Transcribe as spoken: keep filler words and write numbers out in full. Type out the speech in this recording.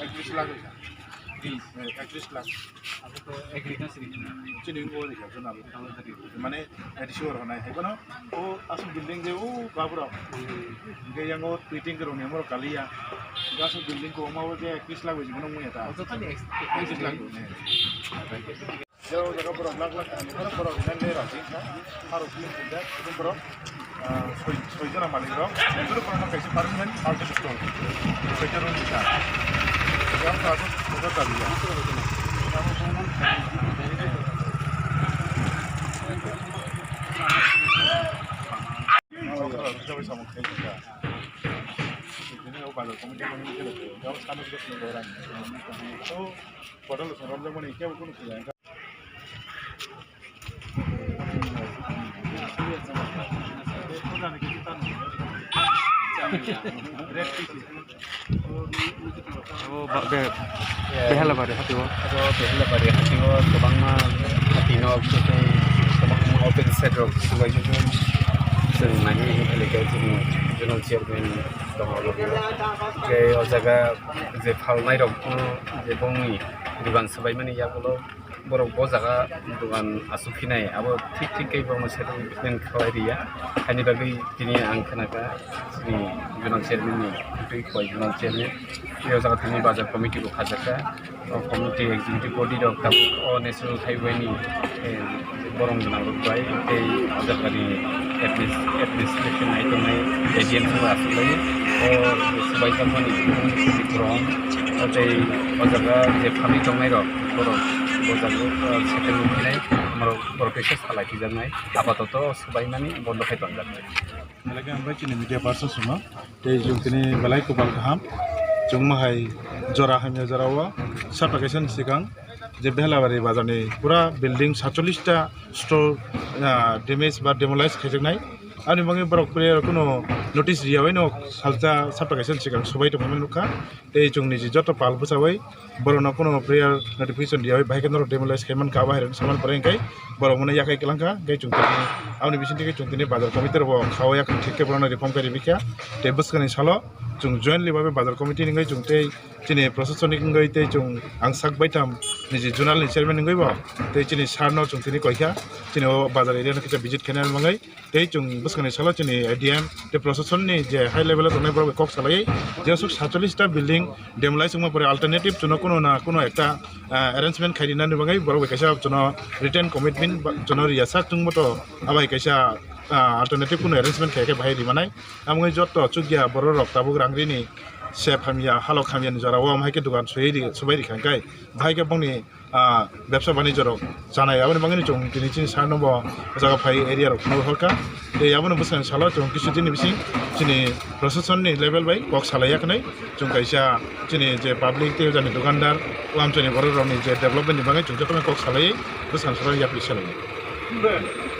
Ekris lakh rikha. Ekris lakh. Chini wngkha o rikha, jona bo. Mane, A D C o rwnai hai bono. O aswk building je o baborok. Hwnkhe yang o twi tank rok ni amorok kaliya. Aswk building kwbangma o je ekris lakh bai jiboni wngya ta. Ekris lakh rok ne. Jero jaga borok lakh lakh thani borok borok rwnai le rajin kha. Harok ni pujak borok. Ah, soi, soi jona malik rok, soi jona borok kaisa permanent multi store. Soi jona rok kha. Yang kaso, kota tadi ya. Ini bazar committee ni kira tu, yang sana juga sudah orang. Oh, padahal seorang zaman ini kau pun kira. O ba-, be-, Behelabari hati o. Abo Behelabari hati o kwbangma hati nok tei kwbangma open shed rok subai jagwi chwng nai hwnwi hwnkhai khe chini zonal chairman tongo. Tei o jaga je phalnai rok je bongni dugan swbaimani yagulo. Borok bo jaga dogan aswk khinai, abo thik thik khe borokno settle khlai riya. Haini bagwi tini ang khnakha chini zonal chairman ni twi khoi zonal chairman. Tei o jaga thani bazar committee bo khajakha. O committee executive body rok tabuk o national highway ni, eh, borok gwnang rok bai tei o jaga ni adminis-, administration nai tongnai A D M bo aswk lai. O swbai tongmani borok tei o jaga je phalwi tongnai rok. Borok bo jaga o, ah, settle wngkhinai, borok, borok kaisa salai phijaknai, apatoto swbaimani bondo khai tonjak. Belai khe hambai chini media person songno, tei chwng tini belai kopal kaham, chwng mohai jora hamya jora o, sapa kaisa ni swkang je Behelabari bazar ni pura building satchollish ta store, ah, damage ba demolish khaijaknai, ani bagwi borok prayer kuno notice riya bai no salsa sapa kaisa ni swkang swbai tongmani nukha. Tei chwng niji joto pal bwchaui borokno kuno prayer notification riyaui bahai khe norok demolish khai mankha, abo hai rokno saman pore hwnkhe borok mano yakhai kwlangkha. Hwnkhe chwng tini aboni bisingtwi khe chwng tini bazar committee rokbo khaui yakhwng thik khe borokno reform khe ribikha. Tei bwskangni salo chwng jointly babe bazar committee ni wngwi chwng tei chini proshashanik wngwi tei chwng ang sak baitham niji zonal ni chairman wngwibo tei chini sir no chwng tini koikha chini o bazar area no kisa visit khaina bagwi. Tei chwng bwskangni salo chini A D M tei proshashan ni je high level o tongnai borok bai kok salai, je aswk satchollish ta building demolish wngma pore alternative chwngno kuno na kuno ekta, ah, arrangement khai rinani bagwi borok bai kaisa chwngno written commitment ba chwngno riya sak chwngbo to abai kaisa, ah, alternative kuno arrangement khai khe bahai rimanai. Amoni joto chukya borok rok tabuk rang rini se phamya halok hamya ni jora o amhai khe dogan soi ri, subai ri kha khe bahai khe bongni ah, bebsa banijyo rok chanai. Aboni bagwino chwng tini chini sir no bo o jaga phai area rok phunuk horkha. Tei abono bwskangni salo chwng kisu dini bising chini proshashan ni level bai kok salai yakhnai. Chwng kaisa chini je public tei o jani dukandar o amchaini borok rokni je development ni bagwi chwng jotono kok salaiwi bwskangni salo yapri salai.